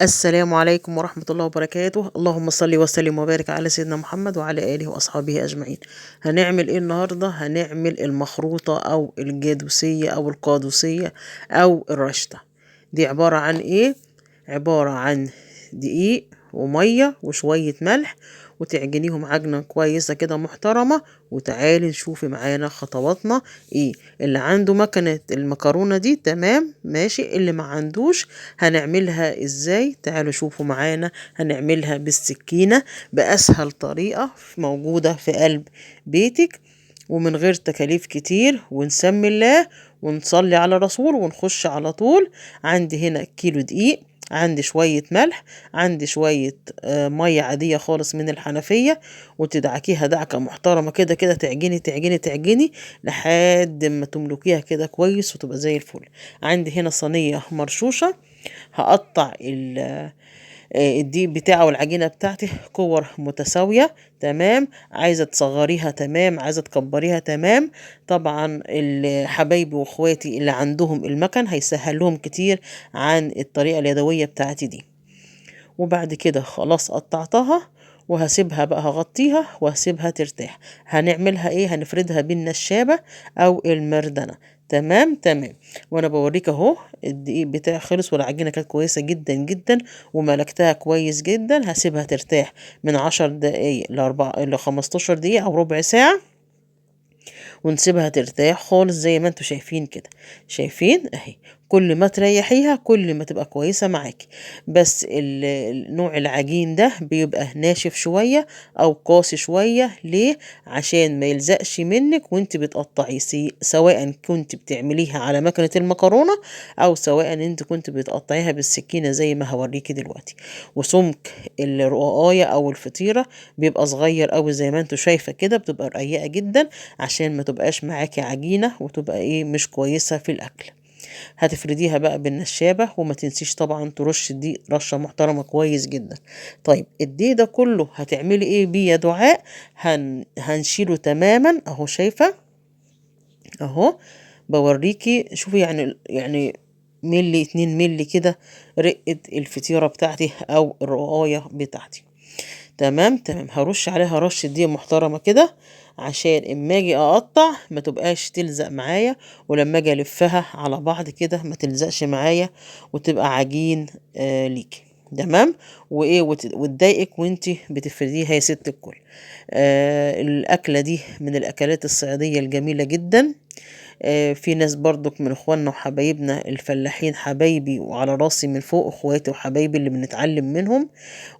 السلام عليكم ورحمة الله وبركاته. اللهم صل وسلم وبارك على سيدنا محمد وعلى آله وأصحابه أجمعين. هنعمل إيه النهاردة؟ هنعمل المخروطة أو الجادوسية أو القادوسية أو الرشتة. دي عبارة عن إيه؟ عبارة عن دقيق ومية وشوية ملح، وتعجنيهم عجنة كويسة كده محترمة. وتعالي نشوفي معانا خطواتنا ايه. اللي عنده مكنة المكرونة دي تمام ماشي، اللي ما عندوش هنعملها ازاي؟ تعالوا شوفوا معانا. هنعملها بالسكينة بأسهل طريقة موجودة في قلب بيتك ومن غير تكاليف كتير، ونسمي الله ونصلي على رسول ونخش على طول. عندي هنا كيلو دقيق، عندي شوية ملح، عندي شوية مية عادية خالص من الحنفية، وتدعكيها دعكة محترمة كده كده، تعجني تعجني تعجني لحد ما تملكيها كده كويس وتبقى زي الفل. عندي هنا صينية مرشوشة، هقطع الدقيق بتاعه والعجينة بتاعتي كور متساوية تمام. عايزة تصغريها تمام، عايزة تكبريها تمام. طبعا حبايبي واخواتي اللي عندهم المكن هيسهل لهم كتير عن الطريقة اليدوية بتاعتي دي. وبعد كده خلاص قطعتها وهسيبها بقى، هغطيها وهسيبها ترتاح. هنعملها ايه؟ هنفردها بالنشابة او المردنة. تمام تمام. وانا بوريك اهو الدقيق بتاعي خلص والعجينة كانت كويسة جدا جدا وملكتها كويس جدا. هسيبها ترتاح من 10 دقايق ل15 دقيقة او ربع ساعة، ونسيبها ترتاح خالص زي ما انتوا شايفين كده. شايفين اهي، كل ما تريحيها كل ما تبقى كويسة معاكي. بس النوع العجين ده بيبقى ناشف شوية او قاسي شوية. ليه؟ عشان ما يلزقش منك وانت بتقطعي، سواء كنت بتعمليها على مكنة المكرونة او سواء انت كنت بتقطعيها بالسكينة زي ما هوريكي دلوقتي. وسمك الرقاقاية او الفطيرة بيبقى صغير اوي زي ما انتوا شايفة كده، بتبقى رقيقة جدا عشان ما تبقاش معاكي عجينة وتبقى ايه مش كويسة في الاكل. هتفرديها بقى بالنشابة، وما تنسيش طبعا ترش الدقيق رشة محترمة كويس جدا. طيب الدقيق ده كله هتعملي ايه بيه يا دعاء؟ هنشيله تماما اهو، شايفة اهو بوريكي. شوفي يعني ملي 2 ملي كده رقة الفطيرة بتاعتي او الرقاية بتاعتي. تمام تمام. هرش عليها رشة دقيق محترمة كده عشان اما اجي اقطع ما تبقاش تلزق معايا، ولما اجي الفها على بعض كده ما تلزقش معايا وتبقى عجين ليكي. تمام. وايه وتضايقك وانتي بتفرديها يا ست الكل. الاكلة دي من الاكلات الصعيدية الجميلة جدا. في ناس برضك من اخواننا وحبايبنا الفلاحين، حبايبي وعلى راسي من فوق اخواتي وحبايبي اللي بنتعلم منهم.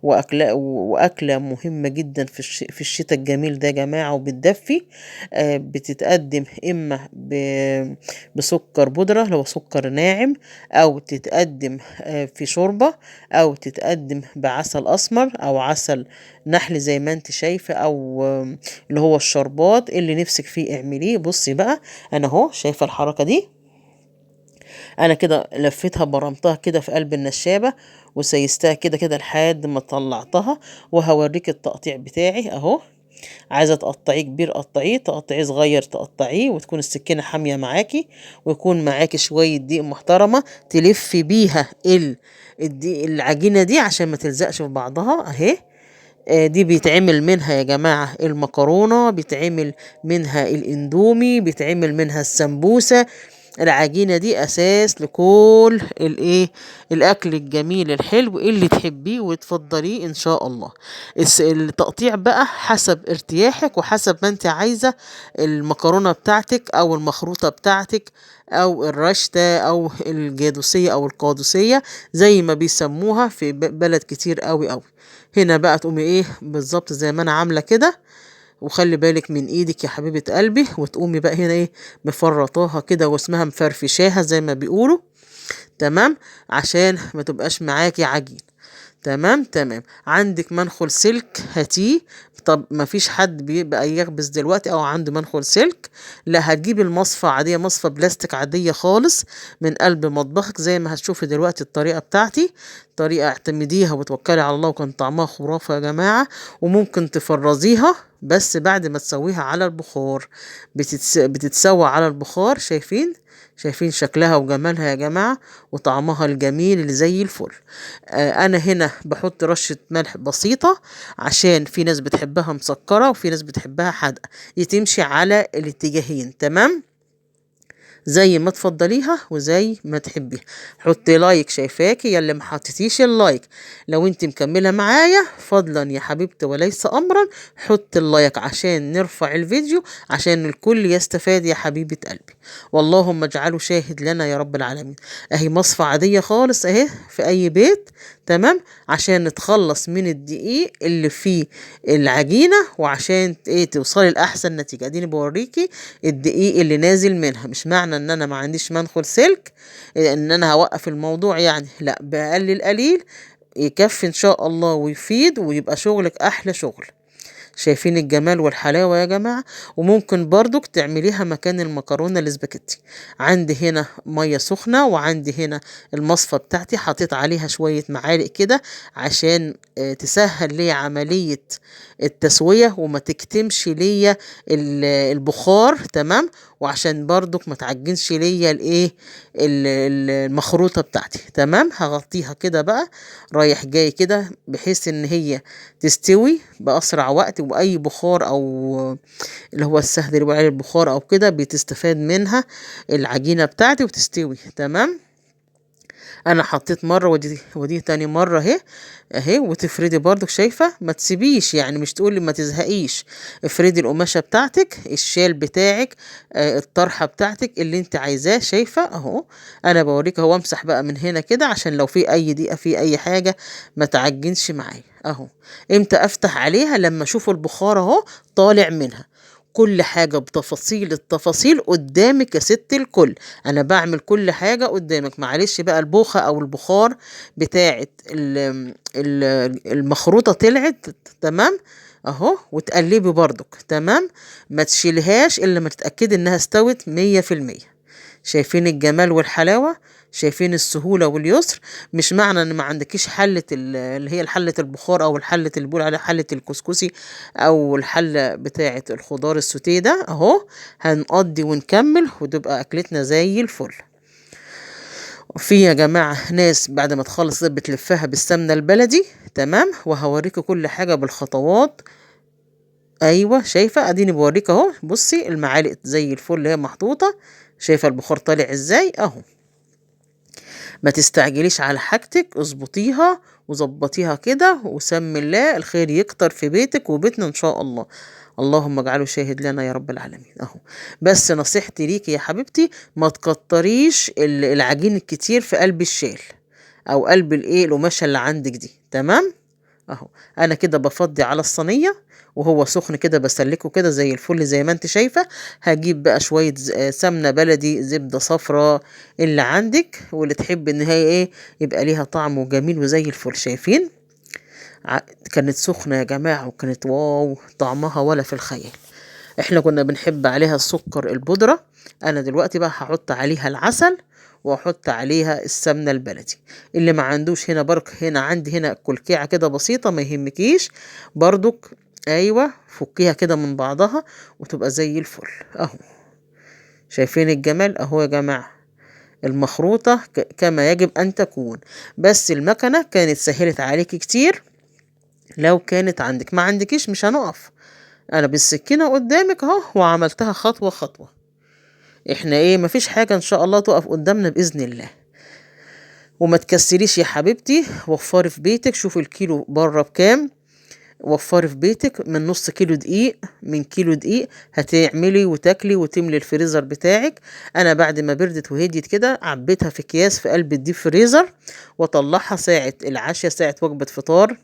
واكله مهمه جدا في الشتاء الجميل ده يا جماعه، وبتدفي. بتتقدم اما بسكر بودره لو سكر ناعم، او تتقدم في شوربه، او تتقدم بعسل اسمر او عسل نحل زي ما انت شايفه، او اللي هو الشربات اللي نفسك فيه اعمليه. بصي بقى انا اهو شايفه الحركه دي، انا كده لفيتها برمتها كده في قلب النشابه وسيستها كده كده لحد ما طلعتها، وهوريك التقطيع بتاعي اهو. عايزه تقطعيه كبير قطعيه، تقطعيه صغير تقطعيه، وتكون السكينه حاميه معاكي، ويكون معاكي شويه دقيق محترمه تلفي بيها الدقيق العجينه دي عشان ما تلزقش في بعضها اهي. دي بيتعمل منها يا جماعة المكرونة، بيتعمل منها الاندومي، بيتعمل منها السمبوسة. العجينة دي أساس لكل الأكل الجميل الحلو اللي تحبيه وتفضليه إن شاء الله. التقطيع بقى حسب ارتياحك وحسب ما انت عايزة المكرونة بتاعتك أو المخروطة بتاعتك أو الرشتة أو الجادوسية أو القادوسية زي ما بيسموها في بلد كتير قوي قوي. هنا بقى تقومي ايه بالظبط زي ما انا عاملة كده، وخلي بالك من ايدك يا حبيبة قلبي، وتقومي بقى هنا ايه مفرطاها كده واسمها مفرفشاها زي ما بيقولوا. تمام، عشان ما تبقاش معاكي عجين. تمام تمام. عندك منخل سلك هاتيه. طب ما فيش حد بيبقى يخبز دلوقتي او عنده منخل سلك، لا هتجيبي المصفى عادية، مصفى بلاستيك عادية خالص من قلب مطبخك زي ما هتشوفي دلوقتي الطريقة بتاعتي. طريقة اعتمديها وتوكلي على الله، وكان طعمها خرافة يا جماعة. وممكن تفرزيها بس بعد ما تسويها على البخار، بتتسوى على البخار. شايفين شكلها وجمالها يا جماعة، وطعمها الجميل اللي زي الفل. انا هنا بحط رشة ملح بسيطة عشان في ناس بتحبها مسكرة وفي ناس بتحبها حادقة، دي تمشي على الاتجاهين. تمام، زي ما تفضليها وزي ما تحبيها. حطي like، شايفاكي يا اللي ما حطيتيش ال like، لو انت مكملة معايا فضلا يا حبيبتي وليس امرا حطي ال like عشان نرفع الفيديو عشان الكل يستفاد يا حبيبه قلبي، واللهم اجعله شاهد لنا يا رب العالمين. اهي مصفى عادية خالص اهي في اي بيت. تمام، عشان نتخلص من الدقيق اللي فيه العجينة وعشان ايه توصلي لاحسن نتيجة. اديني بوريكي الدقيق اللي نازل منها. مش معنى ان انا ما عنديش منخل سلك ان انا هوقف الموضوع يعني، لا، باقل القليل يكفي ان شاء الله ويفيد ويبقى شغلك احلى شغل. شايفين الجمال والحلاوة يا جماعة. وممكن برضك تعمليها مكان المكرونة الاسباجيتي. عندي هنا مية سخنة، وعندي هنا المصفى بتاعتي حطيت عليها شوية معالق كده عشان تسهل لي عملية التسوية وما تكتمش ليا البخار. تمام، وعشان برضك ما تعجنش ليا الايه المخروطة بتاعتي. تمام، هغطيها كده بقى رايح جاي كده بحيث ان هي تستوي بأسرع وقت، واي بخار او اللي هو السهل اللي بيقول عليه البخار او كده بتستفاد منها العجينة بتاعتي وتستوي. تمام، انا حطيت مرة ودي تاني مرة اهي اهي. وتفردي برضك، شايفة ما تسيبيش يعني، مش تقولي ما تزهقيش، افردي القماشة بتاعتك، الشال بتاعك، الطرحة بتاعتك اللي انت عايزاه. شايفة اهو انا بوريك اهو. امسح بقى من هنا كده عشان لو في اي دقيقة في اي حاجة ما تعجنش معايا اهو. امتى افتح عليها؟ لما اشوف البخار اهو طالع منها. كل حاجة بتفاصيل التفاصيل قدامك يا ست الكل، انا بعمل كل حاجة قدامك. معلش بقى البوخة او البخار بتاعت المخروطة طلعت. تمام اهو، وتقلبي برضك. تمام، ما تشيلهاش الا ما تتأكدي انها استوت 100%. شايفين الجمال والحلاوة، شايفين السهولة واليسر. مش معنى ان ما عندكيش حلة اللي هي حلة البخار او الحلة اللي بيقول عليها حلة الكسكسي او الحلة بتاعة الخضار السوتيه ده اهو، هنقضي ونكمل وتبقى اكلتنا زي الفل. في يا جماعة ناس بعد ما تخلص بتلفها بالسمنة البلدي. تمام، وهوريكم كل حاجة بالخطوات. ايوه شايفة، اديني بوريك اهو. بصي المعالق زي الفل اللي هي محطوطة، شايفة البخار طالع ازاي اهو. ما تستعجليش على حاجتك، اظبطيها وظبطيها كده وسمي الله، الخير يكتر في بيتك وبيتنا ان شاء الله. اللهم اجعله شاهد لنا يا رب العالمين اهو. بس نصيحتي ليكي يا حبيبتي، ما تكتريش العجين الكتير في قلب الشال او قلب الايه القماشه اللي عندك دي. تمام اهو، انا كده بفضي على الصينية وهو سخن كده، بسلكه كده زي الفل زي ما انت شايفه. هجيب بقى شوية سمنه بلدي، زبدة صفراء اللي عندك واللي تحب ان هي ايه يبقى ليها طعم وجميل وزي الفل. شايفين كانت سخنة يا جماعة، وكانت واو طعمها ولا في الخيال. احنا كنا بنحب عليها السكر البودره، انا دلوقتي بقى هحط عليها العسل واحط عليها السمنة البلدي. اللي ما عندوش هنا برك، هنا عندي هنا كلكعه كده بسيطة ما يهمكيش برضك. ايوه فكيها كده من بعضها وتبقى زي الفل اهو. شايفين الجمال اهو يا جماعة، المخروطه كما يجب ان تكون. بس المكنه كانت سهلت عليكي كتير لو كانت عندك، ما عندكيش مش هنقف، انا بالسكينة قدامك اهو وعملتها خطوة خطوة. احنا ايه مفيش حاجة ان شاء الله تقف قدامنا باذن الله. وما تكسريش يا حبيبتي، وفري في بيتك. شوفي الكيلو بره بكام، وفري في بيتك من نص كيلو دقيق، من كيلو دقيق هتعملي وتاكلي وتملي الفريزر بتاعك. انا بعد ما بردت وهديت كده عبيتها في اكياس في قلب ال deep freezer، واطلعها ساعة العشاء، ساعة وجبة فطار.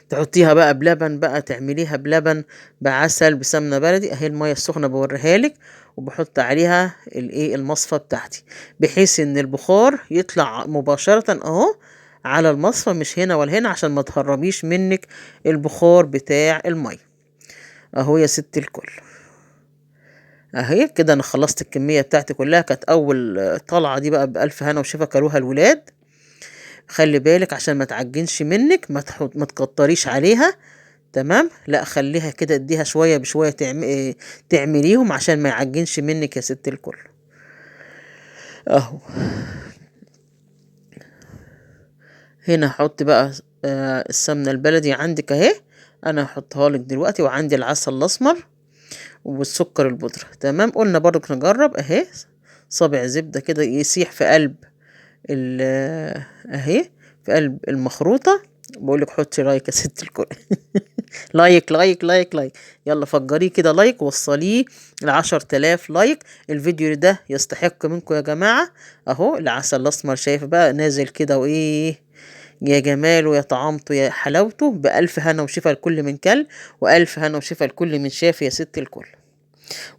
تحطيها بقى بلبن، بقى تعمليها بلبن بعسل بسمنه بلدي. اهي المية السخنة بوريها لك، وبحط عليها الايه المصفى بتاعتي بحيث ان البخار يطلع مباشرة اهو على المصفى، مش هنا ولا هنا عشان ما تهربيش منك البخار بتاع المية اهو يا ست الكل. اهي كده انا خلصت الكمية بتاعتي كلها. كانت اول طلعه دي بقى بالف هنا وشفا كلوها الولاد. خلي بالك عشان ما تعجنش منك، ما تكتريش عليها، تمام؟ لا خليها كده، اديها شوية بشوية تعمليهم عشان ما يعجنش منك يا ست الكل. اهو هنا هحط بقى السمنة البلدي عندك اهي، انا هحطها لك دلوقتي، وعندي العسل الاسمر والسكر البودرة، تمام؟ قلنا برضك نجرب اهي، صابع زبدة كده يسيح في قلب اهي في قلب المخروطة. بقولك حطي like يا ست الكل. like like like like، يلا فجريه كده like، وصليه ل10,000 like. الفيديو ده يستحق منكم يا جماعة. اهو العسل الاسمر شايف بقى نازل كده، وايه يا جماله يا طعامته يا حلاوته. بألف هنا وشفا لكل من كل، وألف هنا وشفا لكل من شاف يا ست الكل.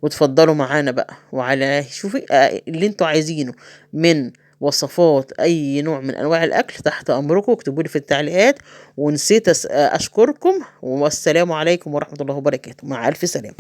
وتفضلوا معانا بقى، وعلى شوفي اللي انتوا عايزينه من وصفات اي نوع من انواع الاكل تحت امركم، اكتبوا لي في التعليقات. ونسيت اشكركم، والسلام عليكم ورحمة الله وبركاته. مع الف سلامة.